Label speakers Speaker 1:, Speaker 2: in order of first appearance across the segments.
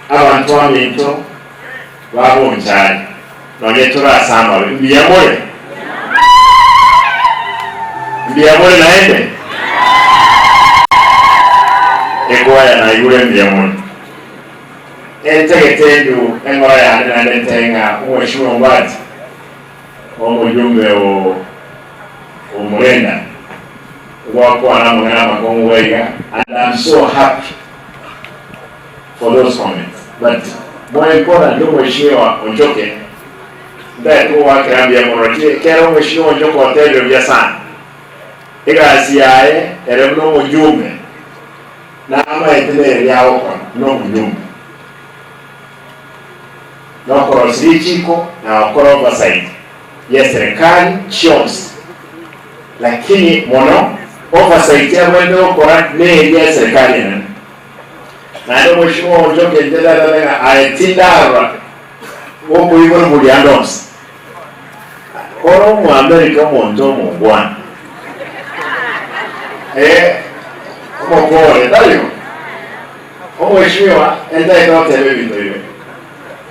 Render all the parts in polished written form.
Speaker 1: Abanto baminto ba Bonchari, nonye tore ase amabe, mbuya more? Mbuya more naende? Ekwaya naigure mbuya more. Entagete endu eng'ora yane naende ntebe ng'a omweshimiwa Ombati, omojumbe o Omurenda, gwakwana amang'ana amakong'u iga iga, and I'm so happy for those comments but more importantly omweshimiwa Onchoke ntagete gogoakera mbuya mono naki ekero omweshimiwa Onchoke otebire buya sana egasi yaye ere buna omojumbe namaete nere agokora buna omojumbe nokorosia richiko na gokora oversight yeserikali chionsi lakini mono oversight abwenerete gokora neria eserikali enene. Naende omweshimiwa onchoke inche ndatabe ng'a aye tindarora gokoigora bori ande onsi. Ore Omoamerika omonto omongwana, eh, omokore, tari bo? Omweshimiwa entaete goteba ebinto ebi.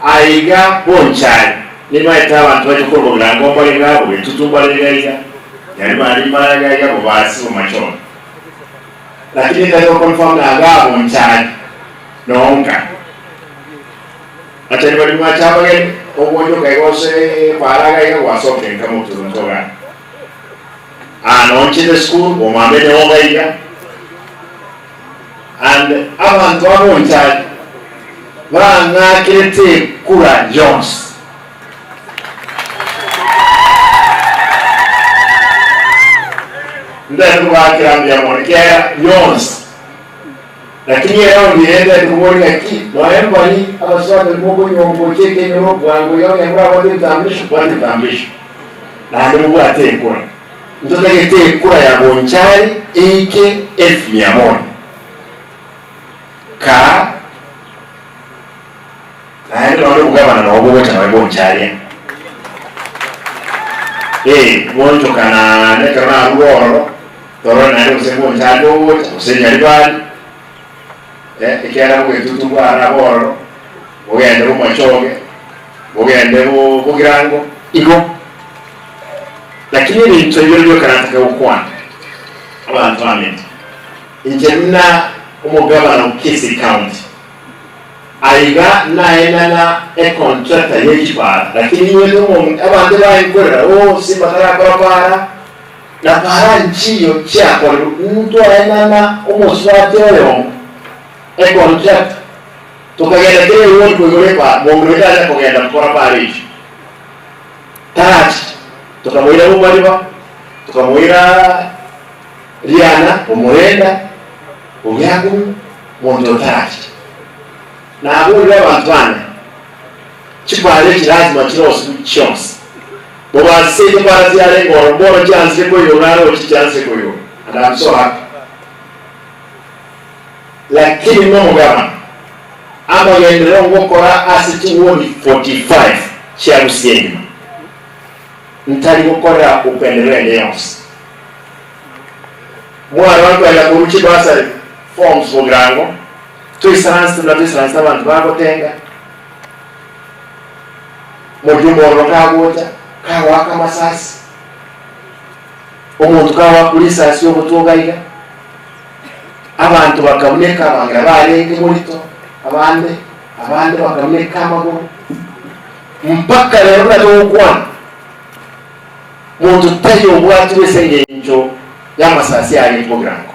Speaker 1: Aiga bonchari, nimaete abanto bache korwa bogirango mbare iga, bogetutu mbare iga iga, nyaribari mbare iga iga, bobasi, bomachoni. Lakini ntari goconfirm ng'a iga bonchari nonka. Achari baria mwacha abageni, ogonchoka iga ase epaara iga iga gwasoka enka moturunto iga. Aa nonchete esukuru, omwambe nyoga iga. And abanto aba bonchari bang'akerete ekura yonsi. Ntari kobakera mbuya mono ekiagera yonsi. Lakini eraundi eye ntari koboria ng'aki nonya mbari abasubati mokonywa gocha ekenyoro bwango iga onye morabwate ebitambulisho bwate ebitambulisho naende mobwate ekura. Ntotagete ekura ya Bonchari eike elfu mia moja kaa. Naende nonya obogabana nabo bogocha nonya boncharia. Ee, bonchoka naende ekero narure ororo, torore naende gose mboncharia ogocha, gose nyaribari, eh, ekiagera bogetutu bwarabe ororo, bogende bomachoge, bogende bo bogirango, igo. Lakini ebinto ebio rioka natake gokwana, abanto baminto, inche buna omogabana o Kisii County, Aiga naenana econtractor ye chipara, lakini inwe nomonto abanto baenkorera oh simba tarakora para na para nchiyo chiakorirwe ntwaenana omosubati oyomo econtractor tokagenda kera eward koigora epara monto oyo tanya kogenda gokora para eyio tarachicha tokamoira bomariba tokamoira Riana omorenda ogiaku monto otarachicha. Naborire abanto bane, chipara echi lazima chirosigwe chionsi. Mobasise chipara chiarenge ororo, mbono chiansire koigorwa naroche chiansire koigorwa and I'm so happy. Lakini nomogabana, amagenderero ngokora ase chiwodi 45 chia Gusii engima, ntari gokorera upendeleo ende yonsi. Mwarora nkoenda korwa chibasari forms bogirango toisaranse buna toisaransete abanto bagotenga mojumbe ororo kagocha kagoaka amasasi omonto kagoakwa risasi ogotwa iga iga abanto bakabuneka abang'ina barenge morito abande abande bakabuneka amagoro mpaka rero buna togokwana. Monto taiyo obwatirwe ase engencho y'amasasi aye bogirango.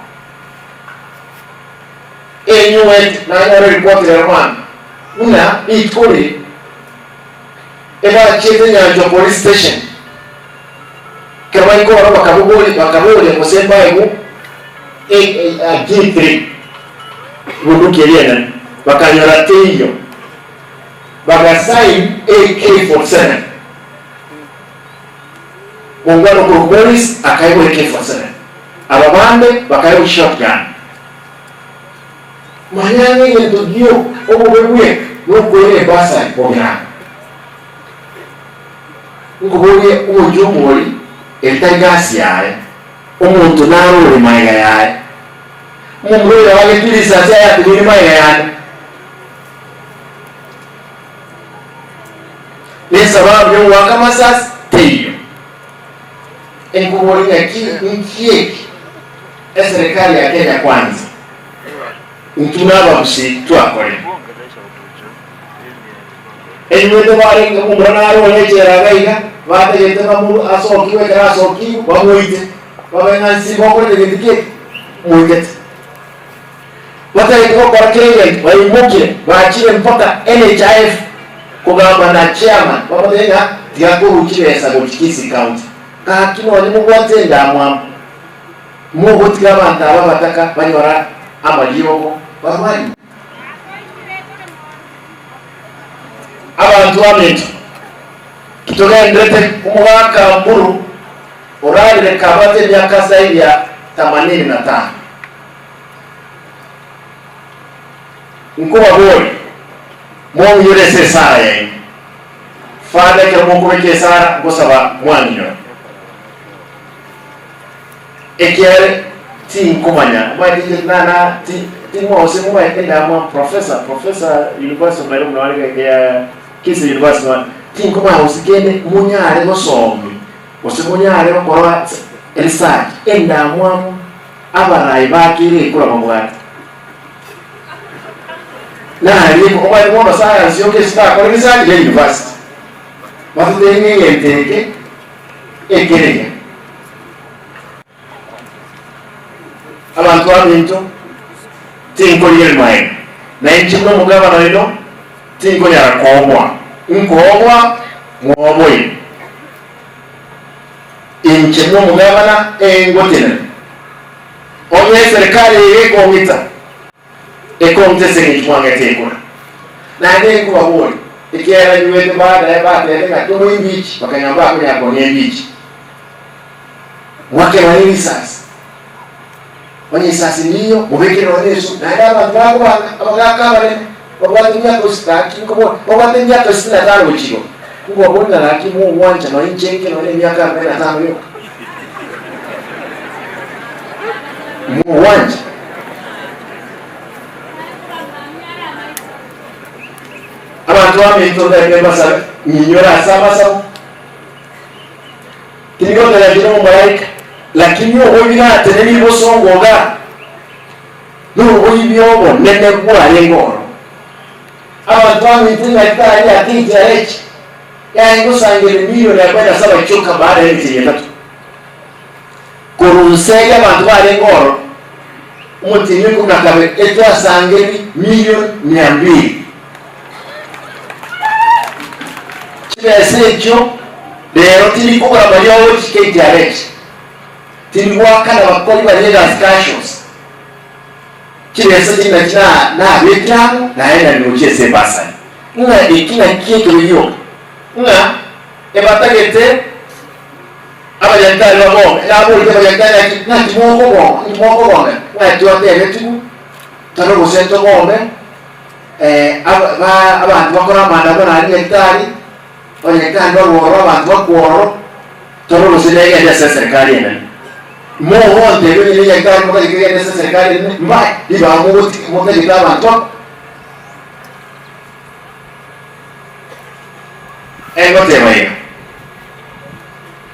Speaker 1: Enyuwete nanyore ripoti rero mambia buna rituko riri ebachiete Nyanchwa police station ekero baika ororo bakabogoria bakaboria gose mbaegwe G3 bunduki eria enene bakanyora teiyo bagasign AK47. Mongwana okorokwa Morris akaegwa AK-47, aba bande bakaegwa chishotgun. Manya ng'a egento gio obobe bweka nokoira ebasari bogirango. Nkoborie omojumbe oria eri tari gasi yaye, omonto naro ore magega yaye. Omomura oyo agetwe risasi aye ateneine magega yane. Nesababu yogoaka amasasi teiyo. Enkobori ng'aki nki eki eserekari ya Kenya Kwanza intwe nabagusii twakorire. Enyuete barenge momura naro oyo echela iga iga, batagete bamoru asokigwe ekero asokigwe bamoite, babe ng'a nsi mokorete gento ki eke? Moitete. Batagete gokora kera egento, baimokire bachire mpaka NHIF kogamba na chairman bamotebie ng'a tiga korwa chibesa gochia Kisii County. Gaki nonye mobwate endamwamu, mogotiga abanto aba abataka banyora amariogo barwarie. Abanto baminto, titogenderete omogaka Mburu orarire kabwate emiaka zaidi ya themanini na tano. Nkobaboria, mong'inyore ase esara yaino. Father, ekero mokobeka esara, ngosaba mwang'inyora. Ekiagera tinkomanya, omanyete inche nana ti ting'ose momanyete ndamwa professor, professor University of Nairobi nore iga ya Kisii University nore, tinkomanya gose kende monyare gosomia gose monyare gokora research endamwamu abarai ba kera ekura babwate. Naria omanyete bono science yoka ase takore research ya university, batotebie ng'a egento eke ekereya. Abanto baminto, tinkorigereria magega, na inche buna omogabana oino tinkonyara koboa, nkoboa mwoboire. Inche buna omogabana engotenena, onye eserekari eye ekong'ita, ekong'ita ase engencho mwang'ete ekura. Naende nkobaboria, ekiagera nywete baadaye batebete ng'a tomoe imbichi, bakanyora mbakonyara kong'a embichi. Mwakeba nerisasi, onye esasi niyo, mobekere nonya esumu. Naende abanto bakobanga, abagaaka abanene, babwate emiaka gose gaki nkobora, babwate emiaka sitini na tano gochia igoro. Nkobaboria ng'a gaki mogwancha nonya inche nke nonya emiaka arobaini na tano yoka. Mogwancha. Abanto baminto ntagete mbasabe, ng'inyore ase amasabo. Tindi gotebetie nomomalaika, lakini oboibi natenenirie bosongo iga, noboibi obonene bwarenge ororo. Abanto baminto enyagitari ya KTRH yarenge gosangereria milioni arobaini na saba chioka baada ya emetienyi etato. Korwa nse eria abanto barenge ororo, omotienyi o ikomi na kabere etwasangereiri milioni mia mbili. Chibesa echio rero tindi kogora mariogo gochia KTRH, tindi goakana bakori baria egasi casuals, chibesa echi nachi nabekire amo naye nari gochia ase ebasari. Ng'a eki naki ekebe gioka, ng'a ebatagete abanyagitari babome, naborete abanyagitari naki ng'aki mokoboma, inki mokobomera, ng'a twatebetigwe tore gose ntobome. Abanto bakore amaandamano aria nyagetari, abanyagetari barwe ororo, abanto bakwe ororo, tore gose negende ase eserekari enene. Mogontebia onye nenyagetari motagete egende ase eserekari enene, mbae ribaga mogoti motagete abanto bakwe. Engoteba iga,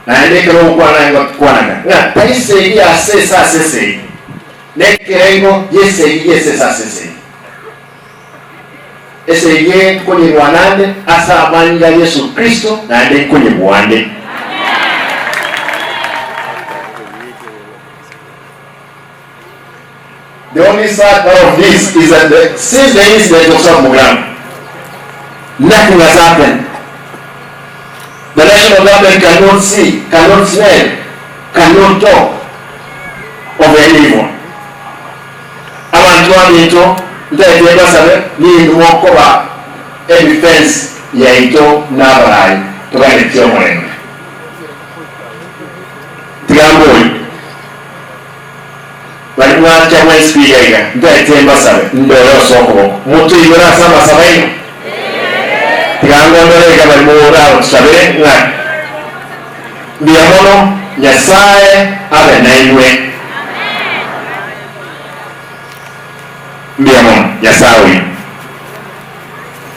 Speaker 1: naende ekero ogokwana engokwana ng'a tari segi ase ase ase esegi, nekerengo gi'esegi gi'esese ase esegi. Esegi eye nkonyerwana ande ase amanyinga a Yeso Kristo, naende nkonyebua ande. The only sad part of this is that the, since the incident of South Mugirango, nothing has happened. The national government cannot see, cannot smell, cannot talk of any evil. Abanto baminto, ntagete mbasabe ninwe mokoba edefense yaito na abarai toganetie omorembe. Tiga mborie baria mwancha mwensi iga iga, ntagete mbasabe ndore ase okoboko motoigwere ase amasabo aino. Tiga ngondore iga baria moragotusabere ng'a mbuya mono Nyasae abe nainwe. Mbuya mono, Nyasae oino.